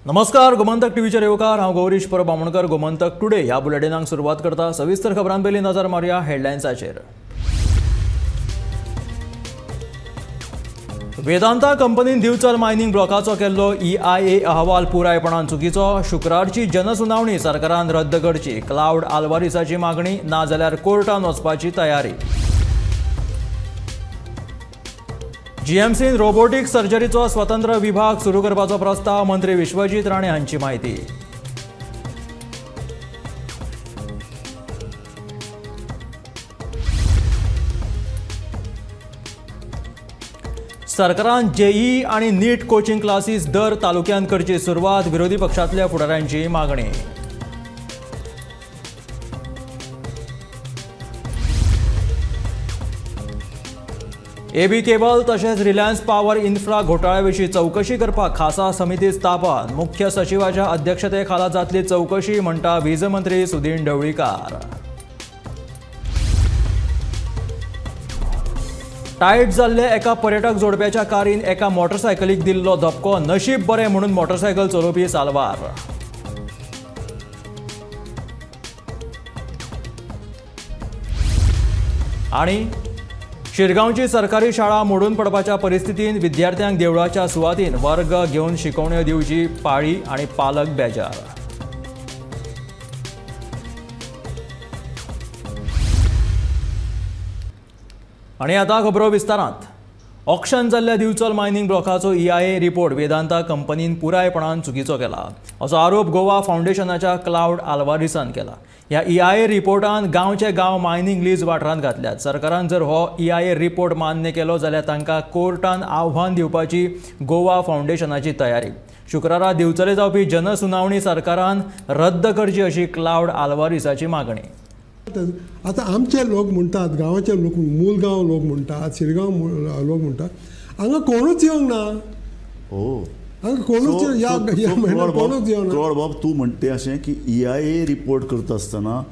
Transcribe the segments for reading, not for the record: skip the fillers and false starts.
नमस्कार, गोमंतक टीव्हीचेर येवकार. हांव गौरीश परब आमोणकर. गोमंतक टुडे ह्या बुलेटिनाक सुरवात करता. सविस्तर खबरां पयलीं नजर मारुया हेडलायन्साचेर. वेदांता कंपनीन दिवचल मायनिंग ब्लॉकाचो केल्लो EIA अहवाल पुरायपणान चुकीचो. शुक्रारची जनसुनावणी सरकारान रद्द करची. क्लावड आल्वारीसाची मागणी, नाजाल्यार कोर्टान वचपाची तयारी. जीएमसीन रोबोटीक सर्जरीचो स्वतंत्र विभाग सुरू करपाचो प्रस्ताव, मंत्री विश्वजीत राणे हांची म्हायती. सरकारान जेईई आनी नीट कोचिंग क्लासीस दर तालुक्यांत करची सुरवात, विरोधी पक्षांतल्या फुडाऱ्यांची मागणी. एबी केबल तशेंच रिलायन्स पॉवर इन्फ्रा घोटाळ्या विशीं चवकशी करपाक खासा समिती स्थापन, मुख्य सचिवाच्या अध्यक्षते खाला जातली चवकशी, म्हणटा वीज मंत्री सुदिन ढवळीकार. टायट जाल्ले एका पर्यटक जोडप्याच्या कारीन एका मोटरसायकलीक दिल्लो धपको, नशीब बरें म्हणून मोटरसायकल चलोवपी साल्वार. आनी शिरगांवची सरकारी शाळा मोडून पडपाच्या परिस्थितीन विद्यार्थ्यांक देवळाच्या सुवातीन वर्ग घेवन शिकवण्यो दिवची पाळी आनी पालक बेजार. आनी आतां खबरो विस्तारांत. ऑक्शन जाल्ल्या दिवचल मायनिंग ब्लॉकाचो EIA report Vedanta कंपनीन पुरायपणान चुकीचो केला, असो आरोप गोवा फावंडेशनाच्या क्लावड आल्वारीसान केला. ह्या EIA रिपोर्टान गांवचे गांव मायनिंग लीज वाठारांत घातल्यात. सरकारान जर हो EIA report मान्य केलो जाल्यार तांकां कोर्टान आव्हान दिवपाची गोवा फावंडेशनाची तयारी. शुक्रारा दिवचले जावपी जनसुनावणी सरकारान रद्द करची अशी क्लावड आल्वारीसाची मागणी. आतां आमचे लोक म्हणटात, गांवाचे लोक, मुलगांव लोक म्हणटात, शिरगांव लोक म्हणटात, हांगा कोणूच येवंक ना. हांगा कोणूच ह्या म्हयन्यात कोणूच येवंक ना. क्लॉड बाब, तूं म्हणटे अशें की EIA report करता आसतना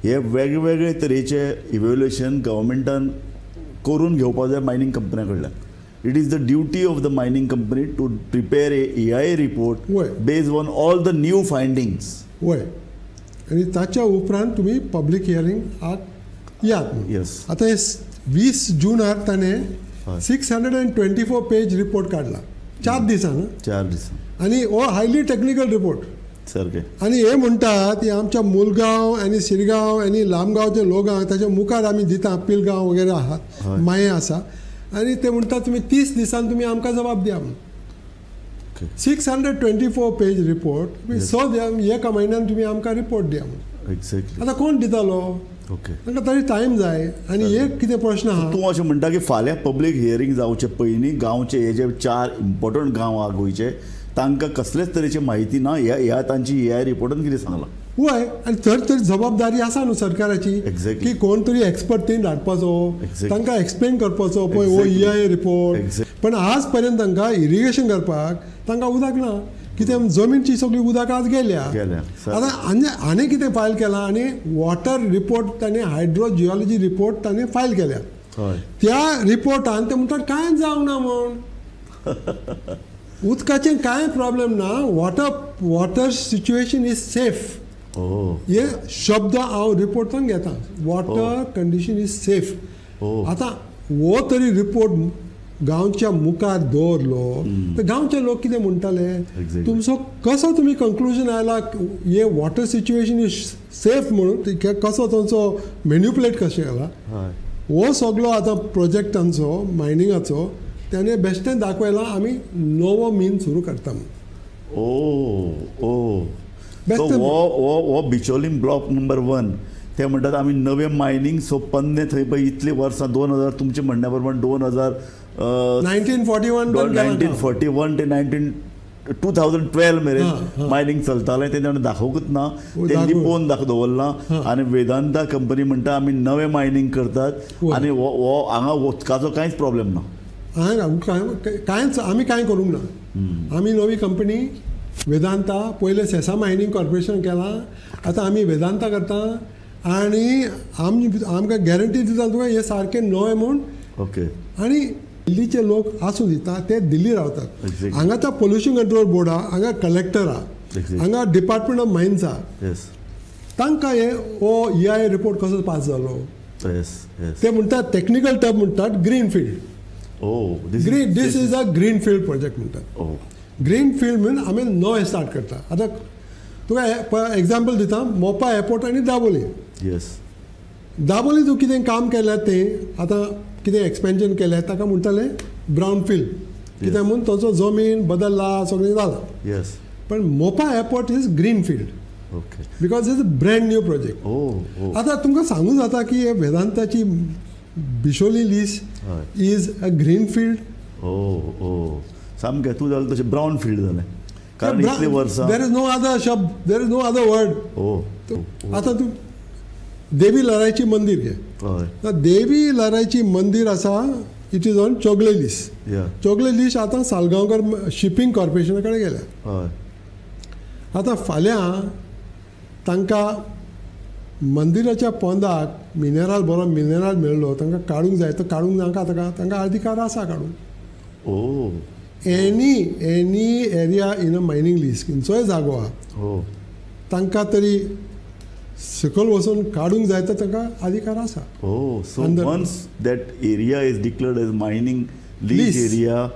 हे वेगवेगळे तरेचे इव्हॅल्युएशन गव्हर्मेंटान करून घेवपा जाय मायनींग कंपन्या कडल्यान. It is the duty of the mining company to prepare a EIA report based on all the new findings. वय, आनी ताच्या उपरांत तुमी पब्लीक हियरिंगाक यात. येस. आतां हे 20 जूनार ताणें 624 पेज रिपोर्ट काडला, 4 दिसान. 4 दिसान. आनी हो हायली टेक्निकल रिपोर्ट सारकें. आनी हे म्हणटात की आमच्या मुलगांव आनी शिरगांव आनी लामगांवचे लोक आहा ताच्या मुखार आमी दिता, पिलगांव वगैरे आहात, माये आसा, आनी ते म्हणटात तुमी 30 दिसान तुमी आमकां जबाब दिया म्हणून. 624 पेज रिपोर्ट तुमी 6 एका म्हयन्यान तुमी आमकां रिपोर्ट दिया म्हणून. एक्झॅक्टली. आतां कोण दितालो? ओके, तांकां तरी टायम जाय. आनी एक कितें प्रश्न आहा, तूं अशें म्हणटा की फाल्यां पब्लीक हियरींग जावचे पयलीं गांवचे हे जे 4 इम्पॉर्टंट गांव आहा गोंयचे, तांकां कसलेच तरेची म्हायती ना ह्या तांची EIA रिपोर्टान कितें सांगलां. वय, आनी थर तरी जबाबदारी आसा न्हू सरकाराची की कोण तरी एक्सपर्ट थंय धाडपाचो, तांकां एक्सप्लेन करपाचो, पळय हो EIA report. पण आज पर्यंत तांकां इरिगेशन करपाक तांकां उदक ना, कितें जमीनची सगळी उदक आज गेल्या. आतां आनी आनी कितें फायल केलां, आनी वॉटर रिपोर्ट ताणें, हायड्रोजियोलॉजी रिपोर्ट ताणें फायल केल्या. त्या रिपोर्टान ते म्हणटात कांय जावंक ना म्हूण, उदकाचें कांय प्रॉब्लेम ना, वॉटर सिच्युएशन is safe. हे शब्द हांव रिपोर्टान घेता, वॉटर कंडिशन is safe. आतां हो तरी रिपोर्ट गांवच्या मुखार दवरलो तर गांवचे लोक कितें म्हणटाले, तुमचो कसो तुमी कंक्लुजन आयला हे वॉटर सिच्युएशन is safe म्हणून, कसो तांचो मॅन्युपुलेट कशें केला हो सगलो आतां प्रोजेक्ट तांचो मायनिंगाचो ताणें बेश्टें दाखयलां आमी नवो मीन सुरू करता म्हणून. ओ ओ हो बिचोलीम ब्लॉक नंबर 1 ते म्हणटात आमी नवें मायनींग सो पन्ने थंय पळय इतलीं वर्सां 2000 तुमच्या म्हणण्या प्रमाण 1941 ते 2012 मेरेन मायनींग चलतालें. तें ताणें दाखोवंकूच ना, तें लिपोवन दवरलां. आनी वेदांता कंपनी म्हणटा आमी नवें मायनींग करतात आनी हो हांगा उदकाचो कांयच प्रॉब्लेम ना. कांयच आमी कांय करूंक ना. आमी नवी कंपनी वेदांता, पयलें सेसा मायनींग कॉर्पोरेशन केलां, आतां आमी वेदांता करता आनी आमकां गॅरंटी दिता तुका हें सारकें नवें म्हूण. ओके. आनी दिल्लीचे लोक आसूं दिता ते दिल्ली रावतात. हांगा आतां पोल्युशन कंट्रोल बोर्ड आहा, हांगा कलेक्टर आहा, हांगा डिपार्टमेंट ऑफ मायन्स आहा. तांकां हे हो EIA report कसो पास जालो? ते म्हणटात टॅक्निकल टर्म म्हणटात green field. This is a green field project म्हणटात. ग्रीन फील्ड म्हणून आमी नवें स्टार्ट करता. आतां तुका एग्जाम्पल दिता, मोपा एअरपोर्ट आनी दाबोली. दाबोली तूं कितें काम केल्यार तें आतां कितें एक्सपेन्शन केलें ताका म्हणटाले ब्रावन फील्ड, कित्याक म्हूण ताचो जमीन बदलला सगळें जालां. पण Mopa airport is green field because it's a brand new project. आतां तुमकां सांगूं जाता की हे वेदांताची Bilsholi lease is a green field. सामकें तूं जालें तशें ब्रावन फील्ड जालें, कारण इतलीं वर्सां there is no other शब्द, there is no other word. आतां तूं देवी लरायची मंदीर घे. देवी लरायची मंदीर आसा, it is on Chowgule lease. Chowgule lease आतां सालगांवकर शिपींग कॉर्पोरेशना कडेन गेल्या. आतां फाल्यां तांकां मंदिराच्या पोंदाक मिनरल, बरो मिनरल मेळ्ळो, तांकां काडूंक जाय तो काडूंक नाका, तांकां अधिकार आसा काडूंक. Any any area in a mining lease खंयचोय जागो आहा तांकां तरी सकयल वचून काडूंक जाय तर तांकां अधिकार आसा. So once that area is declared as mining lease area,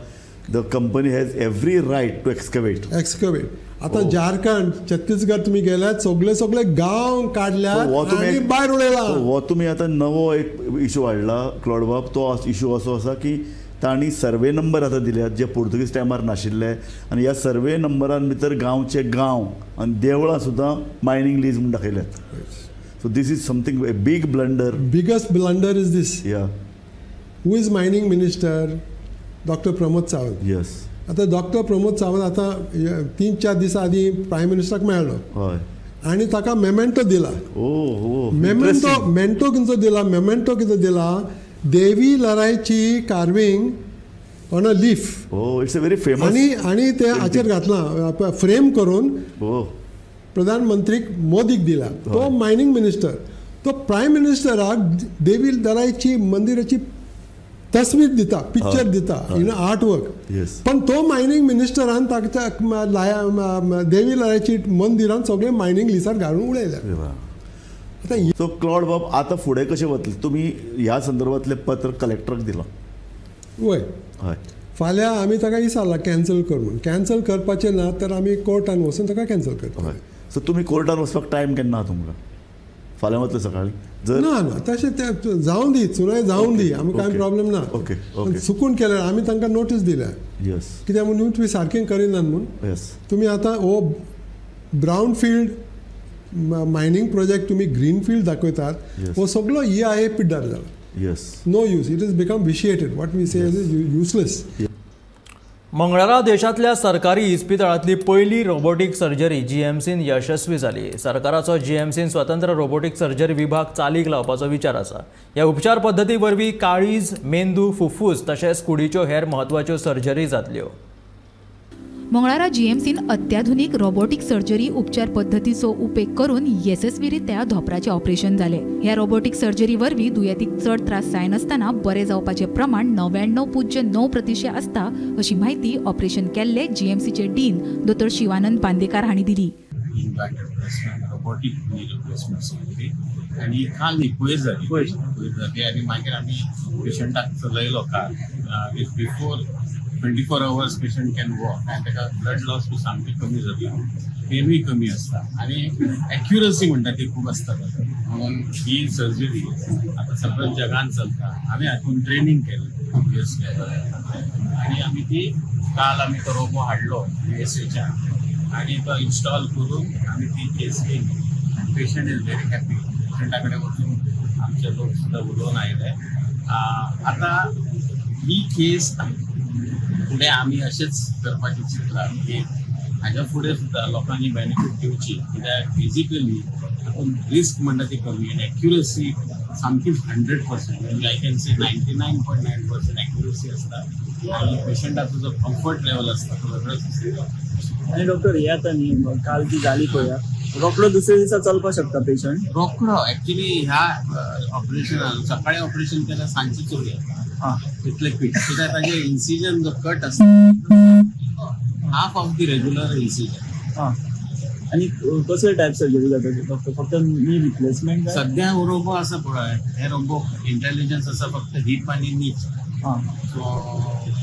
the company has every right to excavate. आतां झारखंड, छत्तीसगड तुमी गेल्यात सगळे सगळे गांव काडल्यात आनी भायर उडयला. हो तुमी आतां नवो एक इशू हाडला क्लॉडबाब, तो इशू असो आसा की तांणी सर्वे नंबर आतां दिल्यात जे पोर्तुगीज टायमार नाशिल्ले, आनी ह्या सर्वे नंबरान भितर गांवचे गांव आनी देवळां सुद्दां मायनींग लीज म्हूण दाखयल्यात. So this is something a big blunder. Biggest blunder is this. Who is mining minister? Doctor Pramod Sawant. Yes. आतां डॉक्टर प्रमोद सावंत आतां 3-4 दिसां आदीं प्रायम मिनिस्टराक मेळ्ळो आनी ताका मेमेंटो दिला. मेमेंटो कितें दिला? मेमेंटो कितें दिला? देवी लरायची carving on a leaf. It's a very famous. आनी आनी ते हाचेर घातलां फ्रेम करून प्रधानमंत्रीक मोदीक दिला. तो मायनींग मिनिस्टर, तो प्रायम मिनिस्टराक देवी लरायची मंदिराची तस्वीर दिता, पिक्चर दिता, इन आर्ट वर्क. पण तो मायनींग मिनिस्टरान ताच्या देवी लरायची मंदिरान सगळे मायनींग लिसार घालून उडयल्या. सो क्लॉड बाब आतां फुडें कशें वतलें? तुमी ह्या संदर्भांतलें पत्र कलेक्टराक दिलां? वय, फाल्यां आमी ताका विचारलां कॅन्सल कर म्हूण. कॅन्सल करपाचें ना तर आमी कोर्टान वचून ताका कॅन्सल करता. सो तुमी कोर्टान वचपाक टायम केन्ना आहा तुमकां? फाल्यां वतले सकाळीं? ना ना, तशें तें जावं दी, चुनाय जावं दी, आमी कांय प्रॉब्लेम ना. चुकून केल्यार आमी तांकां नोटीस दिल्या कित्याक म्हणून तुमी सारकें करिनात म्हूण. तुमी आतां हो ब्रावन फील्ड मायनींग प्रोजेक्ट तुमी ग्रीन फील्ड दाखयतात, हो सगळो EIA पिड्ड्यार जाला. No use, it is become vitiated. What we say is useless. मंगळारा देशांतल्या सरकारी इस्पितळांतली पयली रोबोटीक सर्जरी जीएमसीन यशस्वी जाली. सरकाराचो जीएमसीन स्वतंत्र रोबोटीक सर्जरी विभाग चालीक लावपाचो विचार आसा. ह्या उपचार पद्दती वरवीं काळीज, मेंदू, फुफ्फुस तशेंच कुडीच्यो हेर म्हत्वाच्यो सर्जरी जातल्यो. मंगळारा जीएमसीन अत्याधुनिक रोबोटीक सर्जरी उपचार पद्दतीचो उपेग करून येसस्वीरित्या धोपराचें ऑपरेशन जालें. ह्या रोबोटीक सर्जरी वरवीं दुयेंतीक चड त्रास जायनासतना बरें जावपाचें प्रमाण 99.9% आसता अशी म्हायती ऑपरेशन केल्ले जीएमसीचे डीन दोतोर शिवानंद बांदेकार हांणी दिली. रोबोटीक नी रिप्लेसमेंट सर्जरी आनी काल पयर जाली आनी मागीर आमी पेशंटाक चलयलो काल. Before 24 hours patient can walk आनी ताका ब्लड लॉस बी सामकी कमी जाता, पेनूय कमी आसता आनी एक्युरसी म्हणटा ती खूब आसता. म्हणून ही सर्जरी आतां सगळ्या जगान चलता. आमी हातून ट्रेनींग केलें US आनी आमी ती काल आमी तो रोबो हाडलो USAच्यान आनी तो इन्स्टॉल करून आमी ती केस केली. Patient is very happy. पेशंटा कडेन वचून आमचे लोक सुद्दां उलोवन आयले. आतां ही केस फुडें आमी अशेंच करपाचें चिंतलां की हाज्या फुडें सुद्दां लोकांनी बेनिफीट घेवची, कित्याक बेजिकली हातून रिस्क म्हणटा ती कमी आनी एक्युरसी सामकी 100%, म्हणजे I can say 99.9% accuracy आसता आनी पेशंटाचो जो कम्फर्ट लेवल आसता तो वेगळोच आसता. आनी डॉक्टर हे आतां न्ही काल ती जाली पळया, रोकडो दुसऱ्या दिसा चलपाक शकता पेशंट? रोकडो. एक्चुली ह्या ऑपरेशनान सकाळी ऑपरेशन केल्यार सांजची चलया. इतले क्विक कित्याक ताजे इन्सिजन जो कट आसता half of the regular incision. आनी कसले टायप सर्जरी जाता डॉक्टर? फक्त नी रिप्लेसमेंट? सध्या हो रोबो आसा पळय, हे रोबो इंटेलिजन्स आसा फक्त हिप आनी नी. सो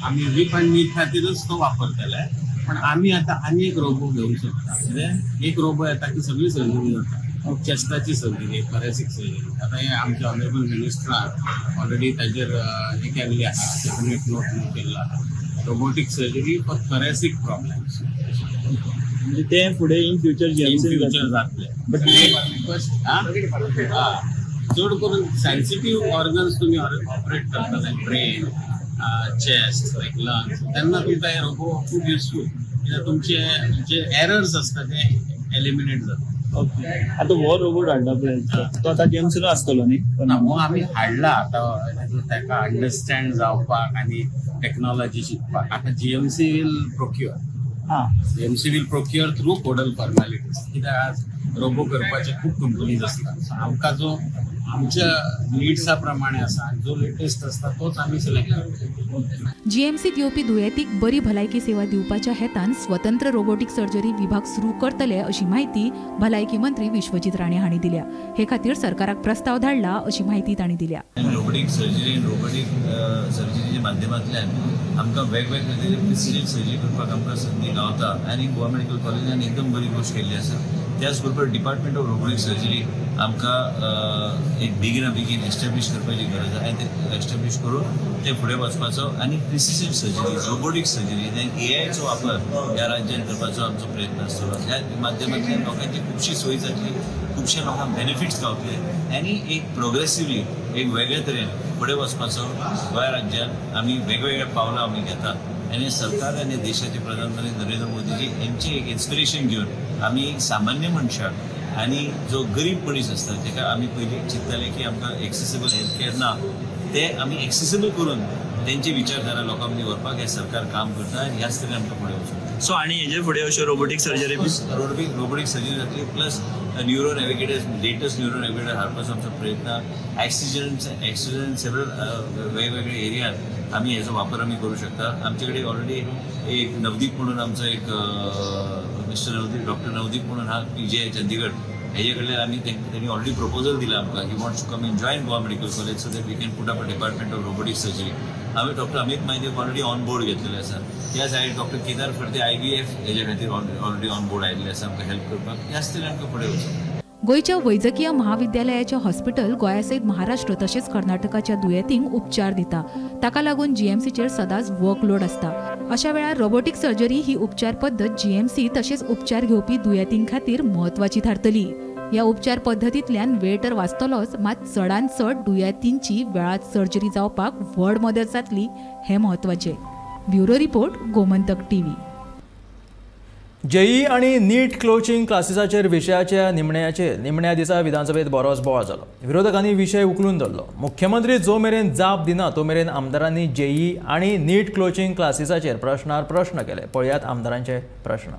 आमी हिप आनी नी खातीरच तो वापरतले, पण आमी आतां आनी एक रोबो घेवंक शकता. कित्याक एक रोबो येता की सगळी सर्जरी जाता, चेस्टाची सर्जरी, थोरेसीक सर्जरी. आतां हे आमचे ऑनरेबल मिनिस्टरान ऑलरेडी ताजेर हें केल्लें आसा, कॅबिनेट नोट केल्लो आसा, robotic surgery for thoracic problems. म्हणजे ते फुडें इन फ्युचर फ्युचर जातले. बट चड करून सेन्सिटीव ऑर्गन्स तुमी ऑपरेट करता, like brain, chest, like lungs, तेन्ना तुमकां हे रोबो खूब युजफूल, कित्याक तुमचे जे एरर्स आसता ते एलिमिनेट जाता. ओके, आतां हो रोबोट हाडला पळय तो आतां जीएमसीन आसतलो न्ही? ना, हो आमी हाडला आतां ताका अंडरस्टँड जावपाक आनी टॅक्नॉलॉजी शिकपाक. आतां GMC will procure, GMC will procure through codal formalities. कित्याक आज रोबो करपाचे खूब कंपनीज आसतात, आमकां जो आमच्या निड्सा प्रमाणे आसा जो लेटेस्ट आसता तोच आमी सिलेक्ट करता. जीएमसीत येवपी दुयेंतीक बरी भलायकी सेवा दिवपाच्या हेतान स्वतंत्र रोबोटीक सर्जरी विभाग सुरू करतले अशी म्हायती भलायकी मंत्री विश्वजीत राणे हांणी दिल्या. हे खातीर सरकाराक प्रस्ताव धाडला अशी म्हायती तांणी दिल्या. रोबोटीक सर्जरी, रोबोटीक सर्जरीच्या माध्यमांतल्यान आमकां वेगवेगळे तरेचे प्रिसिजन सर्जरी करपाक आमकां संदी गावता आनी गोवा मेडिकल कॉलेजान एकदम बरी गोश्ट केल्ली आसा. त्याच बरोबर डिपार्टमेंट ऑफ रोबोटीक सर्जरी आमकां एक बेगीना बेगीन एस्टॅब्लीश करपाची गरज आसा आनी ते एस्टॅब्लीश करून ते फुडें वचपाचो आनी प्रिसिजन सर्जरी, रोबोटीक सर्जरी आनी एआयचो वापर ह्या राज्यान करपाचो आमचो प्रयत्न आसतलो. ह्या माध्यमांतल्यान लोकांची खुबशी सोय जातली, खुबशे लोकांक बेनिफिट्स गावतले आनी एक प्रोग्रेसिवली एक वेगळे तरेन फुडें वचपाचो गोंय राज्यान आमी वेगवेगळे पावलां आमी घेतात आनी सरकार आनी देशाचे प्रधानमंत्री नरेंद्र मोदीजी हेंचें एक इन्स्पिरेशन घेवन आमी सामान्य मनशाक आनी जो गरीब मनीस आसता ताका आमी पयलीं चिंतताले की आमकां एक्सेसिबल हेल्थ केअर ना, ते आमी एक्सेसिबल करून तेंची विचारधारा लोकां मदीं व्हरपाक हें सरकार काम करता आनी ह्याच तरेन आमकां फुडें वचूंक. सो आनी हेजे फुडें अश्यो रोबोटीक सर्जरी, रोबोटीक सर्जरी जातली, plus neuro navigator, latest neuro navigator हाडपाचो आमचो प्रयत्न. एक्सिजन सेवरल वेगवेगळे एरियात आमी हेजो वापर आमी करूं शकता. आमचे कडेन ऑलरेडी एक नवदीप म्हणून आमचो एक मिस्टर नवदीप, डॉक्टर नवदीप म्हणून हा पीजीआय चंदीगड हेजे कडल्यान आमी तेणी ऑलरेडी प्रपोजल दिला आमकां, he wants to come and join Goa medical college so that we can put up a department of robotic surgery. आमी doctor Amit Maydev already on board घेतलेले आसा. त्या सायड डॉक्टर केदार फर्दे IVF हेजे खातीर already on board आयिल्ले आसा आमकां help करपाक. ह्याच तरेन आमकां फुडें वचूंक. गोंयच्या वैजकीय महाविद्यालयाचे हॉस्पिटल गोंया सयत महाराष्ट्र तशेंच कर्नाटकाच्या दुयेंतींक उपचार दिता. ताका लागून जीएमसीचेर सदांच वर्कलोड आसता. अशा वेळार रोबोटीक सर्जरी ही उपचार पद्दत जीएमसी तशेंच उपचार घेवपी दुयेंतीं खातीर म्हत्वाची थारतली. ह्या उपचार पद्दतींतल्यान वेळ तर वाचतलोच, मात चडांत चड दुयेंतींची वेळात सर्जरी जावपाक व्हड मदत जातली हें म्हत्वाचें. Bureau report, Gomantak TV. JEE आनी नीट कोचिंग क्लासीसाचेर विशयाच्या निमण्याचेर निमण्या दिसा विधानसभेत बरोच बोवाळ जालो. विरोधकांनी विशय उखलून धरलो. मुख्यमंत्री जो मेरेन जाप दिना तो मेरेन आमदारांनी जेई आनी नीट कोचिंग क्लासीसाचेर प्रश्नार प्रश्न केले. पळयात आमदारांचे प्रश्न.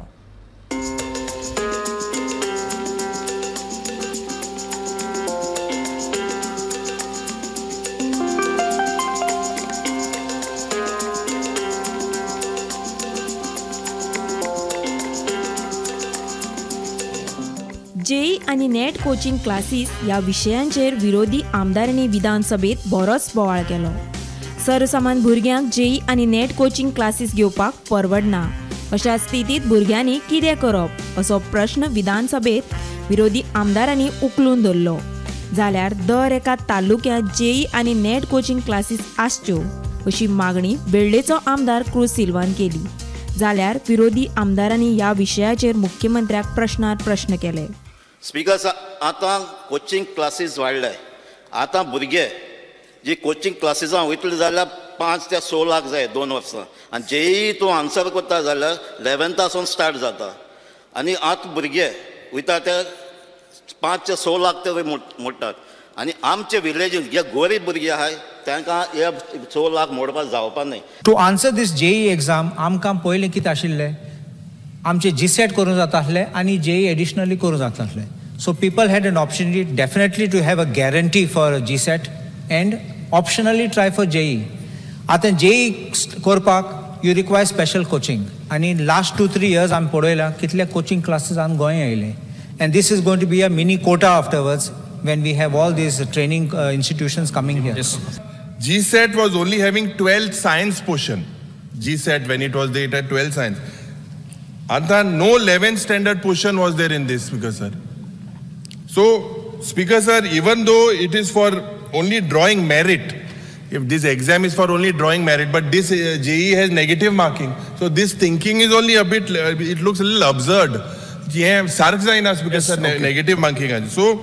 जेई आनी नेट कोचिंग क्लासीस ह्या विशयांचेर विरोधी आमदारांनी विधानसभेत बरोच बोवाळ केलो. सरसामान भुरग्यांक जेई आनी नेट कोचिंग क्लासीस घेवपाक परवडना. अशा स्थितीत भुरग्यांनी कितें करप असो प्रश्न विधानसभेत विरोधी आमदारांनी उखलून धरलो. जाल्यार दर एका तालुक्यांत जेई आनी नेट कोचिंग क्लासीस आसच्यो अशी मागणी वेळ्ळेचो आमदार क्रूज सिल्वान केली. जाल्यार विरोधी आमदारांनी ह्या विशयाचेर मुख्यमंत्र्याक प्रश्नार प्रश्न केले. स्पीकर साहब, आतां कोचिंग क्लासीस वाडले. आतां भुरगे जी कोचिंग क्लासीसां वयतले जाल्यार 5 ते 6 लाख जाय 2 वर्सां, आनी जेई तूं आन्सर करता जाल्यार 11थासून स्टार्ट जाता आनी आतां भुरगे वयता ते 5 ते 6 लाख ते मोडटात. आनी आमचे विलेजीन जे गोरीब भुरगे आहाय तांकां हे 6 लाख मोडपाक जावपा न्हय. To answer this JEE exam आमकां पयलीं कितें आशिल्लें, आमचे जीसेट करूं जाता आसलें आनी जेई एडिशनली करूं जाता आसलें. So people had an opportunity definitely to have a guarantee for GSET and optionally try for JEE. आतां जेई करपाक you require special coaching आनी लास्ट 2-3 इयर्स आमी पळयलां कितले कोचिंग क्लासीस आमी गोंय आयले and this is going to be a mini quota afterwards when we have all these training institutions coming here. GSET was only having 12th science portion. GSET when it was there, it had 12 science. Anta no 11th standard portion was there in this, Speaker sir. So, Speaker sir, even though it is for only drawing merit, if this exam is for only drawing merit, but this JEE has negative marking. So this thinking is only a bit, it looks a little absurd. Yeah, सारक जायना Speaker sir, negative marking. So,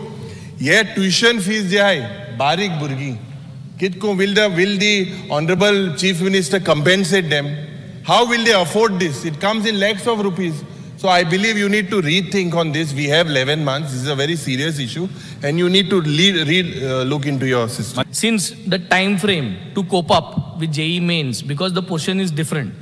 yeah, tuition fees जे आहे बारीक भुरगीं कितको will the honorable Chief Minister compensate them? How will they afford this? It comes in lakhs of rupees. So I believe you need to rethink on this. We have 11 months. This is a very serious issue, and you need to look into your system. Since the time frame to cope up with JEE mains, because the portion is different,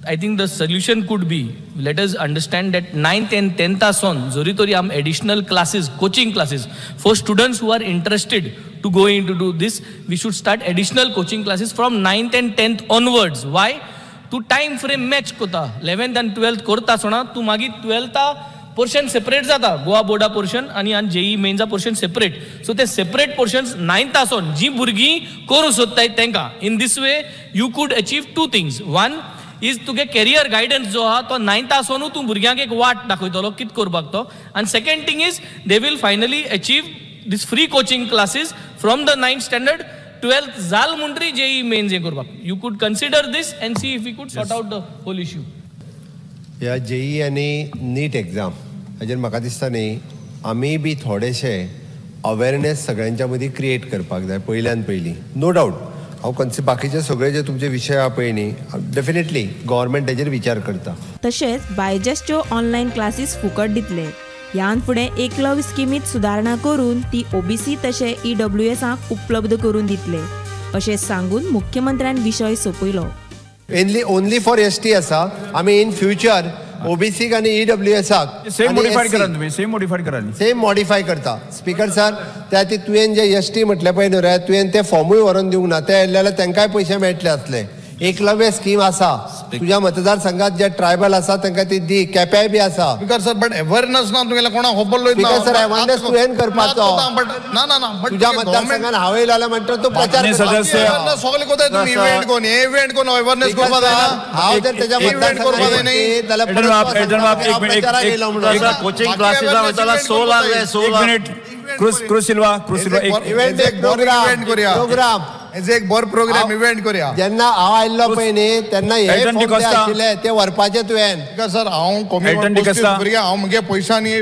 I think the solution could be, let us understand that 9th and 10th ason, zori am additional classes, coaching classes for students who are interested to go into do this. We should start additional coaching classes from 9th and 10th onwards. Why? Tu time frame match kota 11th and 12th korta sona tu magi 12th portion separate jata Goa Borda portion ani an JEE mains portion separate. So te separate portions 9th ason ji burgi koru sottai tenka. In this way you could achieve two things. One is तुगे career guidance जो आहा तो 9th आसोनू तूं भुरग्यांक एक वाट दाखयतलो कित करपाक तो. And second thing is they will finally achieve this free coaching classes from the 9th standard 12th जाल म्हणटरी जेई मेन्स हें करपाक. You could consider this and see if we could sort out the whole issue. ह्या JEE आनी नीट exam हाजेर म्हाका दिसता न्ही आमी बी थोडेशे अवेरनेस सगळ्यांच्या मदीं क्रिएट करपाक जाय पयल्यान पयलीं. नो डावट हांव कन्सि बाकीचे सगळे जे तुमचे विशय आहा पळय न्ही डेफिनेटली गव्हर्मेंट तेजेर विचार करता. तशेंच बायजसच्यो ऑनलायन क्लासीस फुकट दितले. ह्यान फुडें एकलव्य स्किमीत सुदारणा करून ती ओबीसी तशें ईडब्ल्यूएसाक उपलब्ध करून दितले अशें सांगून मुख्यमंत्र्यान विशय सोंपयलो. ओनली फॉर एसटी आसा. आमी इन फ्युचर ओबीसीक आनी ईडब्ल्यूएसाक सेम मॉडिफाय करा, तुम्ही सेम मॉडिफाय करा, सेम मॉडिफाय करता. स्पीकर सर त्या खातीर तुवें जे एसटी म्हटलें पळय न्हू रे तुवें ते फॉर्मूय व्हरोन दिवंक ना, ते येयले जाल्यार तांकांय पयशे मेळटले आसले. एकलव्य स्कीम आसा तुज्या मतदारसंघात जे ट्रायबल आसा तांकां ती दी. केप्याय बी आसा. स्पीकर सर बट अवेअरनेस ना तुगेल्या कोणाक खबर ना. स्पीकर सर अवेअरनेस तुवें करपाचो. बट ना ना ना तुज्या मतदारसंघात हांव येयलो जाल्यार म्हणटा तूं प्रचार सगळे कोताय तुमी इव्हेंट कोण हे इव्हेंट कोण अवेअरनेस करपा जाय. हांव जर तेज्या मतदारसंघात जाल्यार प्रचाराक येयलो म्हणून कोचिंग क्लासीसा वयताला 6 लाख जाय. 6 lakh minute. Cruise Silva, cruise Silva एक प्रोग्राम एक बरो प्रोग्राम इव्हेंट करूया. जेन्ना हांव आयिल्लो पळय न्ही तेन्ना हे फॉर्म जे आशिल्ले ते व्हरपाचे तुवें. सर हांव कमी भुरगे हांव म्हगे पयशांनी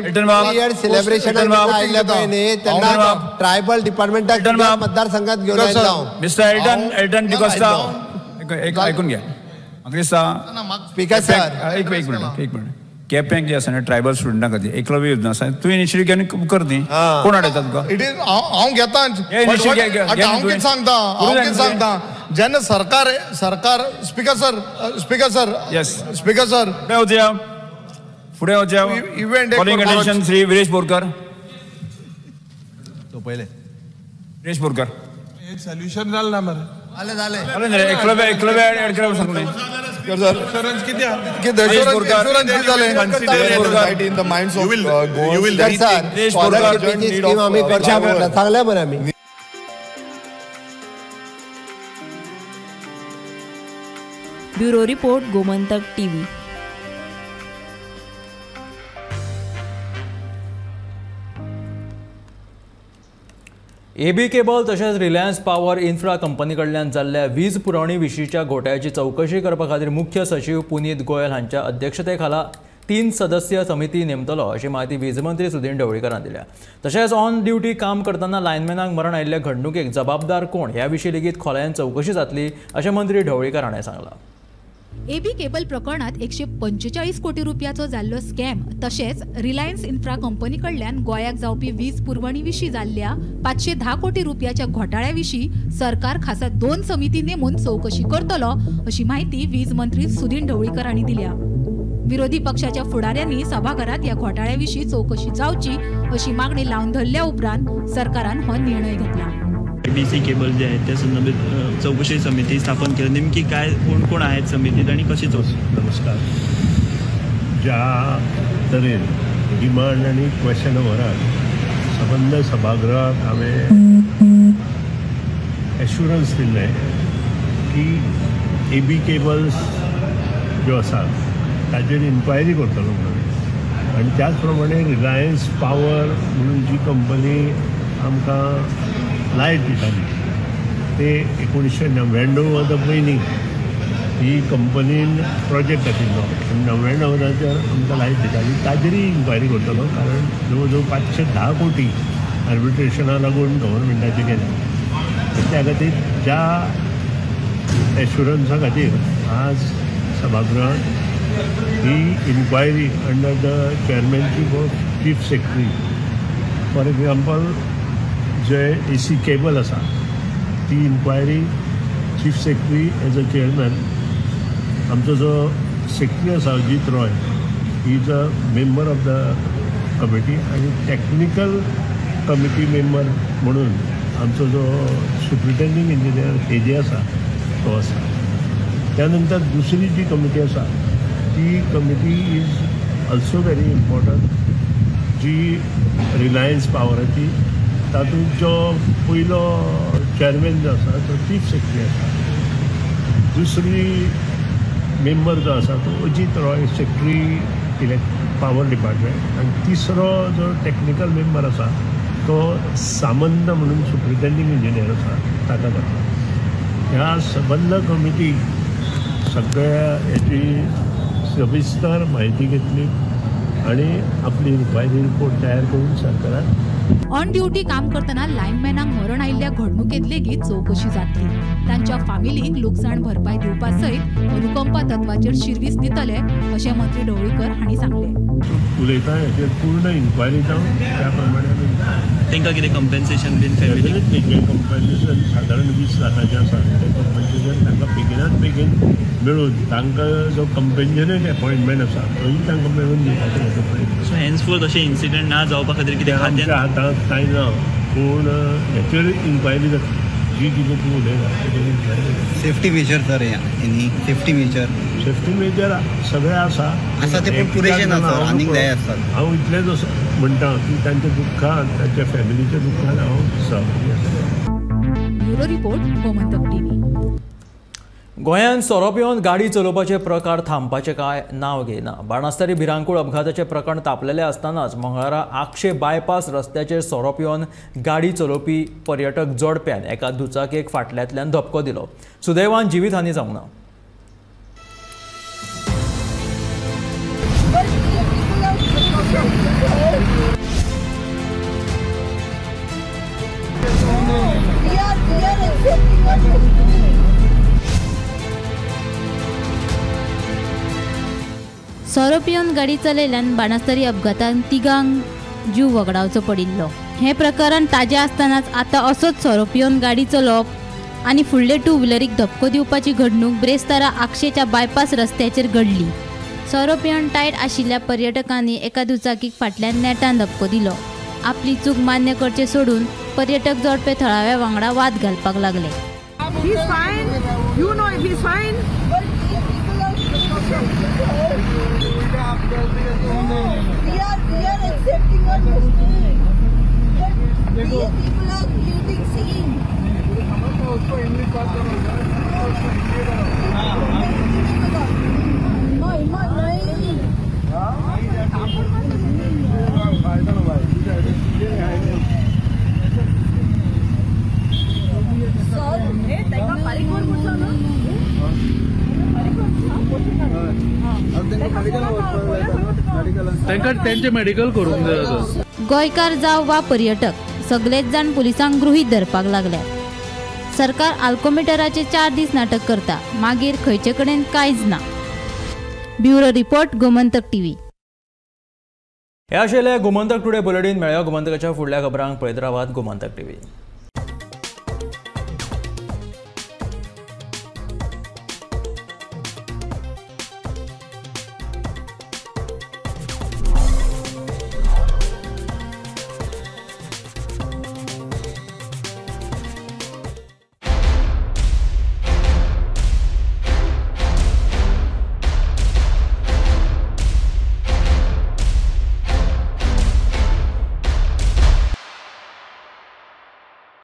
सेलिब्रेशनाक आयिल्ले पळय न्ही तेन्ना ट्रायबल डिपार्टमेंटाक मतदारसंघात घेवन आयिल्लो हांव. मिस्टर एल्टन, एल्टन डिकोस्टा आयकून घ्या. म्हाका दिसता स्पीकर सर एक मिनिट, एक मिनिट. केपेंक जे आसा न्ही ट्रायबल स्टुडंटा खातीर एकलव्य योजना आसा, तुवें इनिशिएटीव घेवन कर न्ही. कोण हाडयता तुका? It is हांव घेता. हांव कितें सांगता, हांव कितें सांगता जेन्ना सरकार सरकार speaker sir, speaker sir, yes speaker sir फुडें वचया, फुडें वचया. Event calling attention Shri Viresh Borkar. पयले विरेश बोरकर सोल्युशन जालें ना मरे? जालें जालें. एकलव्य एकलव्य एड करप सांगलें. सांगलें मरे आमी. Bureau report, Gomantak TV. AB cable तशेंच रिलायन्स पॉवर इन्फ्रा कंपनी कडल्यान जाल्ल्या वीज पुरवणी विशींच्या घोटाळ्याची चवकशी करपा खातीर मुख्य सचीव पुनीत गोयल हांच्या अध्यक्षते खाला 3 सदस्य समिती नेमतलो अशी म्हायती वीज मंत्री सुदिन ढवळीकरान दिल्या. तशेंच ऑन ड्युटी काम करतना लायनमॅनाक मरण आयिल्ल्या घडणुकेक जबाबदार कोण ह्या विशीं लेगीत खोलायेन चवकशी जातली अशें मंत्री ढवळीकर हाणें सांगलां. एबी केबल प्रकरणात 145 कोटी रुपयाचो जाल्लो स्कॅम तशेंच रिलायन्स इन्फ्रा कंपनी कडल्यान गोंयाक जावपी वीज पुरवणी विशीं जाल्ल्या 510 कोटी रुपयाच्या घोटाळ्या विशीं सरकार खासा 2 समिती नेमून चवकशी करतलो अशी माहिती वीज मंत्री सुदिन ढवळीकर हांणी दिल्या. विरोधी पक्षाच्या फुडाऱ्यांनी सभाघरात ह्या घोटाळ्या विशीं चवकशी जावची अशी मागणी लावन धरल्या उपरांत सरकारान हो निर्णय घेतला. MSRDC cable जे आहेत त्या संदर्भात चौकशी समिती स्थापन केली, नेमकी काय कोण कोण आहेत समितीत आणि कशी चौकशी? नमस्कार. ज्या तरेन डिमांड आनी क्वेश्चन ओवरान सबंद सभागृहाक हांवें एश्युरन्स दिल्लें की ए बी केबल्स ज्यो आसात ताजेर इन्क्वायरी करतलो म्हणून, आनी त्याच प्रमाणे रिलायन्स पावर म्हणून जी कंपनी आमकां लायट दिताली ते 1999 पयलीं ही कंपनीन प्रोजेक्ट आशिल्लो आनी 99 आमकां लायट दिताली ताजेरय इन्क्वायरी करतलो, कारण जवळ जवळ 510 कोटी आर्बिट्रेशना लागून गव्हर्मेंटाचे गेले. त्या खातीर ज्या एश्युरन्सा खातीर आज सभागृहात ही inquiry under the chairmanship of chief secretary, for example J A C cable आसा ती inquiry chief secretary as a chairman, आमचो जो सेक्रेटरी आसा Ajit Roy he is a member of the committee, आनी टॅक्निकल कमिटी मेंबर म्हणून आमचो जो सुप्रिटेंडींग engineer हेजे आसा तो आसा. त्यानंतर दुसरी जी कमिटी आसा ती committee is also very important, G Reliance पावराची, तातूंत जो पयलो चेअरमॅन जो आसा तो चीफ सेक्रेटरी आसा, दुसरी मेंबर जो आसा तो Ajit Roy secretary power department, आनी तिसरो जो टॅक्निकल मेंबर आसा तो सामंत म्हणून सुप्रिटेंडींग इंजिनियर आसा ताका घातला. ह्या सबंद कमिटी सगळ्या हेची सविस्तर म्हायती घेतली आनी आपली इन्क्वायरी रिपोर्ट तयार करून सरकारान ऑन ड्युटी काम करतना लायनमॅनाक मरण आयिल्ल्या घडणुकेंत लेगीत चवकशी जातली. तांच्या फामिलींक लुकसाण भरपाय दिवपा सयत अनुकंपा तत्वाचेर शिरवीस दितले अशें मंत्री ढवळीकर हांणी सांगलें. उलयता हेचेर पूर्ण इन्क्वायरी जावन त्या प्रमाणे तांकां कितें कंपेन्सेशन बीन फॅमिली कंपेन्सेशन सादारण 20 लाखाचें आसा तें कंपेन्सेशन तांकां बेगिनात बेगीन मेळून तांकां जो कंपेन्शनेट अपॉयंटमेंट आसा तोय तांकां मेळून दिवपाचो म्हजो प्रयत्न. सो हेन्सफोर्थ अशें इन्सिडंट ना जावपा खातीर कितें आमच्या हातांत कांय ना, पूण हेचेर इन्क्वायरी जातली जी कितें तूं उलयता तेजेर inquiry. Safety measure sir, any safety measure? Safety measure सगळे आसा आसा ते पूण पुरेशे ना सर, आनीक जाय आसतात. हांव इतलेंच म्हणटा की तांच्या दुख्खान तांच्या फॅमिलीच्या दुख्खान हांव सहभागी आसा. Bureau report, Gomantak TV. गोंयांत सोरो पिवन गाडी चलोवपाचे प्रकार थांबपाचे काय नांव घेयना. बाणास्तारी भिरांकूळ अपघाताचें प्रकरण तापलेलें आसतनाच मंगळारा आगशे बायपास रस्त्याचेर सोरो पिवन गाडी चलोवपी पर्यटक जोडप्यान एका दुचाकेक फाटल्यांतल्यान धपको दिलो. सुदैवान जिवीतहानी जावंक ना. सोरो पिवन गाडी चलयल्ल्यान बाणास्तरी अपघातान तिगांक जीव वगडावचो पडिल्लो. हें प्रकरण ताजें आसतनाच आतां असोच सोरो पिवन गाडी चलोवप आनी फुडले टू व्हिलरीक धपको दिवपाची घडणूक ब्रेस्तारा आगशेच्या बायपास रस्त्याचेर घडली. सोरो पिवन टायट आशिल्ल्या पर्यटकांनी एका दुचाकीक फाटल्यान नेटान धपको दिलो. आपली चूक मान्य करचे सोडून पर्यटक जोडपे थळाव्या वांगडा वाद घालपाक लागले. We are accepting our mistake. But these people are creating scene. तांचे मेडिकल करूंक जाय. गोंयकार जावं वा पर्यटक सगळेच जाण पुलिसांक गृहीत धरपाक लागले. सरकार आल्कोमिटराचे 4 दीस नाटक करता, मागीर खंयचे कडेन कांयच ना. Bureau report, Gomantak TV. हे आशिल्लें गोमंतक टुडे बुलेटीन. मेळया गोमंतकाच्या फुडल्या खबरांक. पळयत रावात गोमंतक टीव्ही.